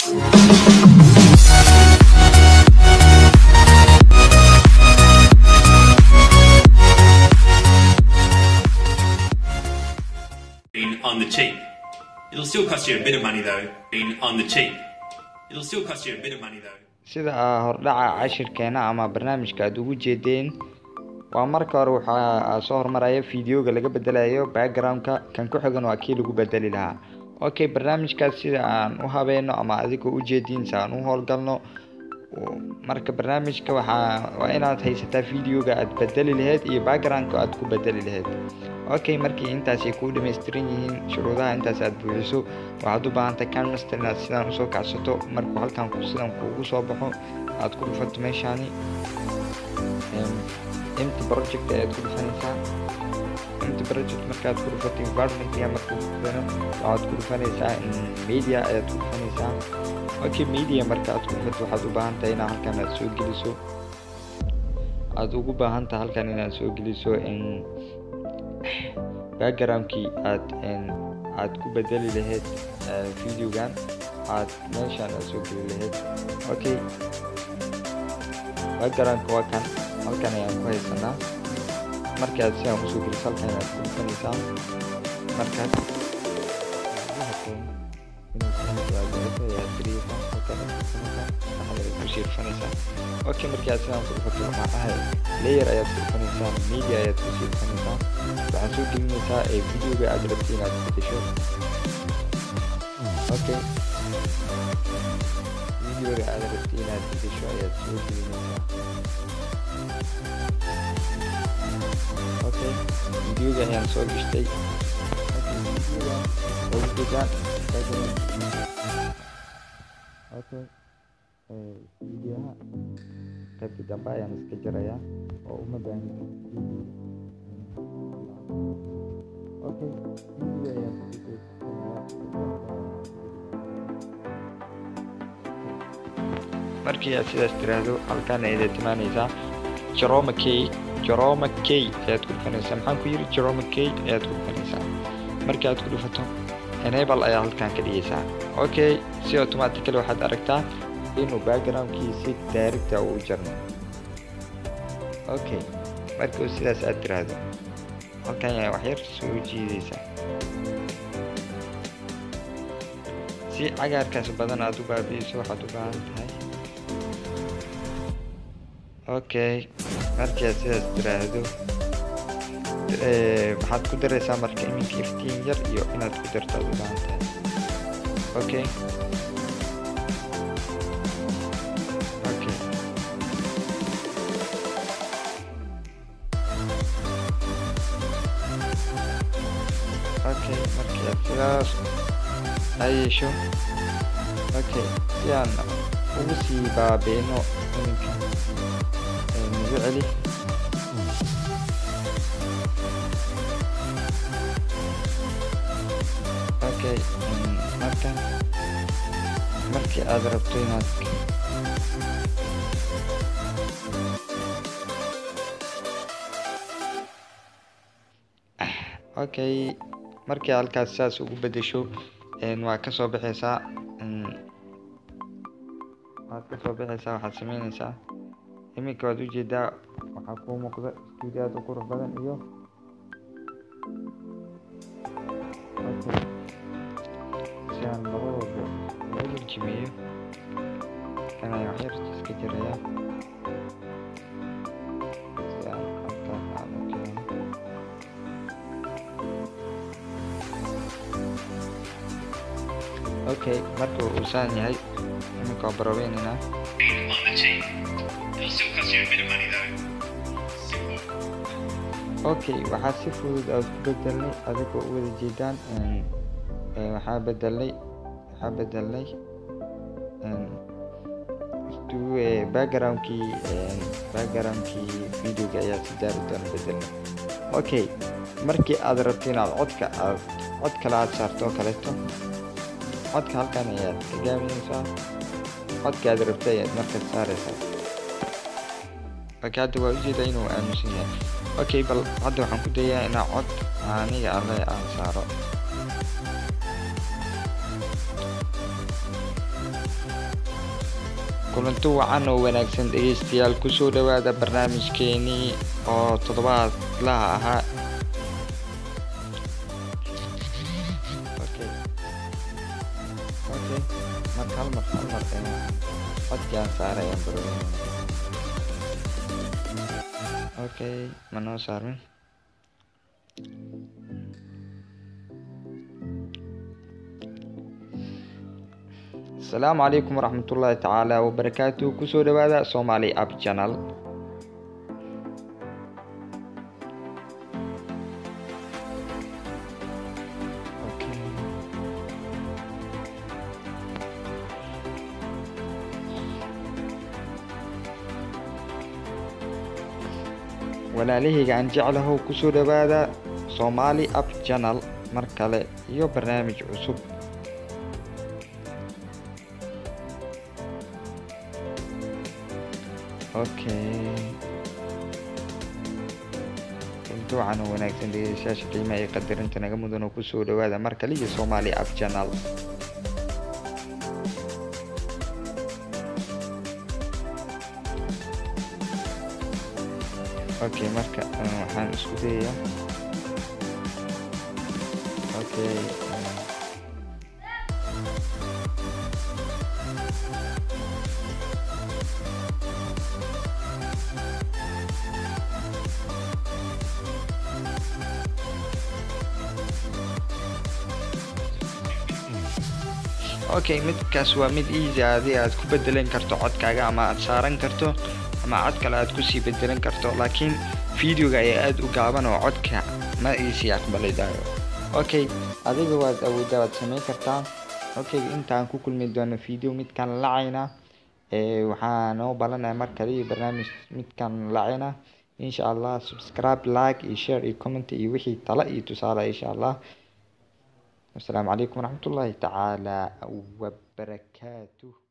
On the cheap. It'll still cost you a bit of money though. On the cheap. It'll still cost you a bit of money though. Sida hordhaca cashirkeena ama barnaamijka aad ugu jeedeen, waa marka hore waxaa soo hormaraya videoga laga bedelayo background-ka, kan ku xigan waa kii lagu bedeli lahaa. Okay, barnaamijkaas sida aan u habeeno ama adigoo ujeediin si aan u howlgalno. Marka barnaamijka waa inaad haysataa videoga aad bedeli lahayd iyo background-ka aad ku bedeli lahayd. Okay, markii intaas ay kuu dhammaystiran yihiin, shuruudaha intaas aad buuxiso, waxaad u baahan tahay KineMaster inaad sidaan usoo kacsato. Markuu halkan sidan kuugu soo baxo, aad ku dhufato meeshaani empty project ayaad ku dhufanaysaa. Empty project markaad ku dhufato, environment-ga markuu ku keeno, waxaad ku dhufanaysaa media ayaad ku dhufanaysaa. Okay, media marka aad ku dhufato, waxaad u baahan tahay inaad halkan aad soo geliso, aad ugu baahan tahay halkan inaad soo geliso in background-kii aad ku bedeli lahayd videogan aad meeshan aad soo geli lahayd. Okay, background-ka waa kan, halkan ayaan ku haysanaa. Markii aad sidan usoo geliso, halkan ayaad ku dhufanaysaa. Markaas inuu ayaad geliyeysaa, halkan ayaad ku dhufanaysaa, saxda ayaad kusii dhufanaysaa. Okay, markii aad sidan ku dhufato, waxaa ahay layer ayaad ku dhufanaysaa, media ayaad kusii dhufanaysaa, waxaad soo gelinaysaa ee videoga aad rabtay inaad bedesho. Okay, videoga aad rabtay inaad bedesho ayaad soo gelinaysaa. Okay, videoga ayaan soo gashtay. Okay, videoga waa ujeedaan. Okay, videoha qaybta dambe ayaan iska jarayaa oo uma baahni video. Okay, video ayaan kusoo. Markii aad sidaas tiraahdo, halkan ayaad timaanaysaa, chroma key, chroma key ayaad ku dhufanaysaa. Maxaan ku yiri? Chroma key ayaad ku dhufanaysaa. Markii aad ku dhufato, enable ayaa halkan ka dhigaysaa. Okay, si automatically waxaad aragtaa inuu background-kii si direct ah uu jarmo. Okay, markii uu sidaas aad tiraahdo, halkan ayaa wax yar soo jiidaysaa si cagaarkaas badan aad u baabi'iso waxaad u baahan tahay. Okay, markii aad sidaas tiraahdo, waxaad ku daraysaa marka iminka iftiin yar iyo inaad ku darto aad u baahan tahay. Okay, markii aad sidaas ay yeesho, okay, si aan ugu sii baabi'ino iminka, nagu celi. Okay, marka markii aad rabto inaad. Okay, markii halkaas saas ugu bedesho, waa kasoo bixaysaa, waad kasoo bixaysaa. Waxaad sameynaysaa iminka, waad ujeedaa, waxaa kuu muuqda studio aad u qurux badan iyo. Okay, si aan labadooda loogu jimeeyo, kan ayaan wax yar iska jarayaa si aan halkaan aan u keeno. Okay, marka uu saan yahay, iminka waa baroobeynayna. On the cheap. It'll still cost you a bit of money though. Simple. Okay, waxaa si fudud aad ku bedelnay adigoo u wada jeedaan, waxaa bedelnay background-kii videoga ayaa si daari doona bedelnay. Okay, markii aad rabto inaad codka aad cod kale aad saarto oo kaleeto, codka halkan ayaad ka gaabinaysaa, codka aad rabto ayaad markaad saaraysaa. Okay, hadda waa ujeedaa inuu aamusan yahay. Okay, bal hadda waxaan ku dayaa inaa cod aniga alle aan saaro. Kulanti wacan oo wanaagsan dhegeystayaal, kusoo dhawaada barnaamijkeenii oo toddobaadlaha ahaa. Okay, marka hal mar codkaan saaray ayaan baroorinayna. Okay, ma noo saarmin? Asalaamu calaykum waraxmatullaahi tacaala wabarakaatu. Kusoo dhawaada Somali App Channel. Okay. Walaalahayga aan jeclahow, kusoo dhawaada Somali App Channel mar kale iyo barnaamij cusub. Okay, kulanti wacan oo wanaagsan dhegeystayaasha qiimaha iyo qadarinta naga mudan oo kusoo dhawaada mar kale iyo Somali App Channel. Okay, marka waxaan isku dayayaa. Okay, okay, midkaas waa mid easy adi aad ku bedelan karto codkaaga ama aad saaran karto ama cod kale aad kusii bedelan karto, laakiin videoga ayaa aada u gaaban oo codka ma iisii aqbali daayo. Okay, adiga waad awoodaa, waad sameyn kartaa. Okay, intaan ku kulmi doono video midkaan lacayna, waxaa noo balanaya mar kale iyo barnaamij midkaan lacayna, insha Allah. Subscribe, like iyo share iyo comment iyo wixii tala iyo tusaale, insha Allah. Wasalaamu calaykum waraxmatullaahi tacaala wabarakaatuh.